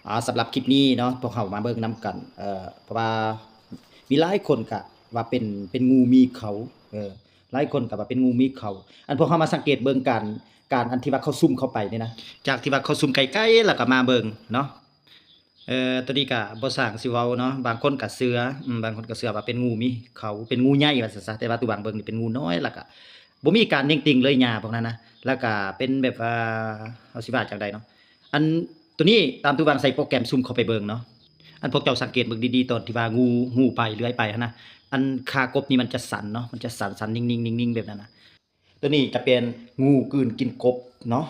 ອ່າ ສຳລັບຄລິບນີ້ເນາະ ພວກເຮົາມາເບິ່ງນຳກັນ ເອີ ເພາະວ່າມີຫຼາຍຄົນກະວ່າເປັນ ເປັນງູມີເຂົາ ເອີ ຫຼາຍຄົນກະວ່າເປັນງູມີເຂົາ. ອັນພວກເຮົາມາສັງເກດເບິ່ງການ ການອັນທີ່ວ່າເຂົາຊູມເຂົ້າໄປນີ້ນະ ຈາກທີ່ວ່າເຂົາຊູມໄກໆ ແລ້ວກະມາເບິ່ງເນາະ ເອີ ໂຕນີ້ກະບໍ່ຊ່າງຊິເວົ້າເນາະ ບາງຄົນກະເຊື່ອ ອືມ ບາງຄົນກະເຊື່ອວ່າເປັນງູມີເຂົາ ເປັນງູໃຫຍ່ວ່າຊັ້ນຊະ ແຕ່ວ່າຕູຫວ່າງເບິ່ງນີ້ເປັນງູນ້ອຍ ແລ້ວກະບໍ່ມີການເໜັງຕີງເລີຍ ຫຍ້າພວກນັ້ນນະ ແລ້ວກະເປັນແບບວ່າ ເຮົາຊິວ່າຈັ່ງໃດເນາະ ອັນ ໂຕນີ້ຕາມຕູຫວ່າງໃສ່ໂປຣແກຣມຊູມເຂົ້າໄປເບິ່ງເນາະ ອັນພວກເຈົ້າສັງເກດເບິ່ງດີໆ ຕອນທີ່ວ່າງູ ງູໄປເລື່ອຍໄປຫັ້ນນະ ອັນຂາກົບນີ້ມັນຈະສັ່ນເນາະ ມັນຈະສັ່ນໆ ນິ່ງໆໆໆ ແບບນັ້ນນະ. ໂຕນີ້ຈະເປັນງູກືນກິນກົບເນາະ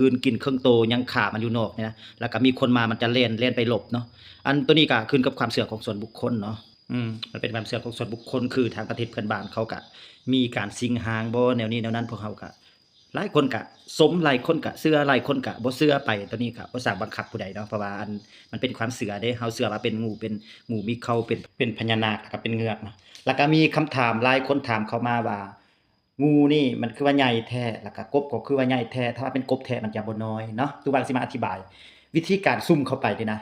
ກືນກິນເຄິ່ງໂຕ ຍັງຂາມັນຢູ່ນອກນີ້ນະ ແລ້ວກະມີຄົນມາມັນຈະແລ່ນ ແລ່ນໄປຫຼົບເນາະ. ອັນໂຕນີ້ກະຂຶ້ນກັບຄວາມເຊື່ອຂອງສ່ວນບຸກຄົນເນາະ ອືມ ມັນເປັນຄວາມເຊື່ອຂອງສ່ວນບຸກຄົນ ຄືທາງປະເທດເພື່ອນບ້ານເຂົາກະມີການສິງຮ່າງບໍ່ ແນວນີ້ແນວນັ້ນ ພວກເຮົາກະ ຫຼາຍຄົນກະຊົມ ຫຼາຍຄົນກະເຊື່ອ ຫຼາຍຄົນກະບໍ່ເຊື່ອໄປ ໂຕນີ້ກະບໍ່ສາມາດບັງຄັບຜູ້ໃດເນາະ ເພາະວ່າອັນ ມັນເປັນຄວາມເຊື່ອເດ້ ເຮົາເຊື່ອວ່າເປັນງູ ເປັນງູມີເຂົາ ເປັນ ເປັນພະຍານາກ ແລ້ວກະເປັນເງືອກເນາະ. ແລ້ວກະມີຄຳຖາມ ຫຼາຍຄົນຖາມເຂົ້າມາວ່າ ງູນີ້ມັນຄືວ່າໃຫຍ່ແທ້ ແລ້ວກະກົບກໍຄືວ່າໃຫຍ່ແທ້ ຖ້າວ່າເປັນກົບແທ້ມັນຈະບໍ່ນ້ອຍເນາະ. ຕູຫວ່າງຊິມາອະທິບາຍວິທີການຊູມເຂົ້າໄປນີ້ນະ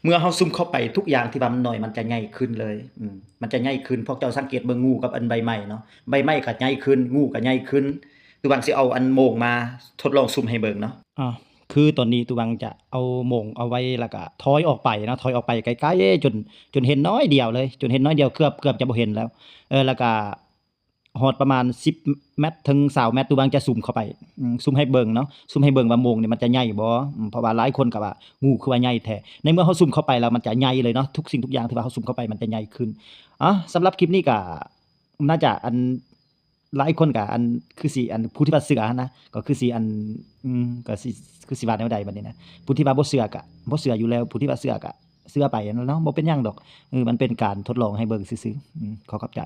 ເມື່ອເຮົາຊູມເຂົ້າໄປ ທຸກຢ່າງທີ່ວ່າມັນນ້ອຍມັນຈະໃຫຍ່ຂຶ້ນເລີຍ ອືມ ມັນຈະໃຫຍ່ຂຶ້ນ. ພວກເຈົ້າສັງເກດເບິ່ງງູກັບອັນໃບໄມ້ເນາະ ໃບໄມ້ກະໃຫຍ່ຂຶ້ນ ງູກະໃຫຍ່ຂຶ້ນ. ຕູຫວ່າງຊິເອົາອັນໂມງມາທົດລອງຊູມໃຫ້ເບິ່ງເນາະ. ອ່າ ຄືຕອນນີ້ຕູຫວ່າງຈະເອົາໂມງເອົາໄວ້ ແລ້ວກະຖອຍອອກໄປເນາະ ຖອຍອອກໄປໄກໆ ຈົນ ຈົນເຫັນໜ້ອຍດຽວເລີຍ ຈົນເຫັນໜ້ອຍດຽວ ເກືອບ ເກືອບຈະບໍ່ເຫັນແລ້ວ ເອີ ແລ້ວກະ ຮອດປະມານສິບແມັດເຖິງຊາວແມັດ ຕູຫວ່າງຈະຊູມເຂົ້າໄປ ອືມ ຊູມໃຫ້ເບິ່ງເນາະ ຊູມໃຫ້ເບິ່ງວ່າໂມງນີ້ມັນຈະໃຫຍ່ບໍ່ ອືມ ເພາະວ່າຫຼາຍຄົນກະວ່າງູຄືວ່າໃຫຍ່ແທ້. ໃນເມື່ອເຮົາຊູມເຂົ້າໄປແລ້ວມັນຈະໃຫຍ່ເລີຍເນາະ ທຸກສິ່ງທຸກຢ່າງທີ່ວ່າເຮົາຊູມເຂົ້າໄປມັນຈະໃຫຍ່ຂຶ້ນ. ອາ ສຳລັບຄລິບນີ້ກະໜ້າຈະອັນ ຫຼາຍຄົນກະອັນ ຄືຊິອັນ ຜູ້ທີ່ວ່າເຊື່ອຫັ້ນນະ ກໍຄືຊິອັນ ອືມ ກໍຊິ ຄືຊິວ່າແນວໃດບັດນີ້ນະ ຜູ້ທີ່ວ່າບໍ່ເຊື່ອກະບໍ່ເຊື່ອຢູ່ແລ້ວ ຜູ້ທີ່ວ່າເຊື່ອກະເຊື່ອໄປຫັ້ນແຫຼະເນາະ ບໍ່ເປັນຫຍັງດອກ ເອີ ມັນເປັນການທົດລອງໃຫ້ເບິ່ງຊື່ໆ. ອືມ ຂໍຂອບໃຈ.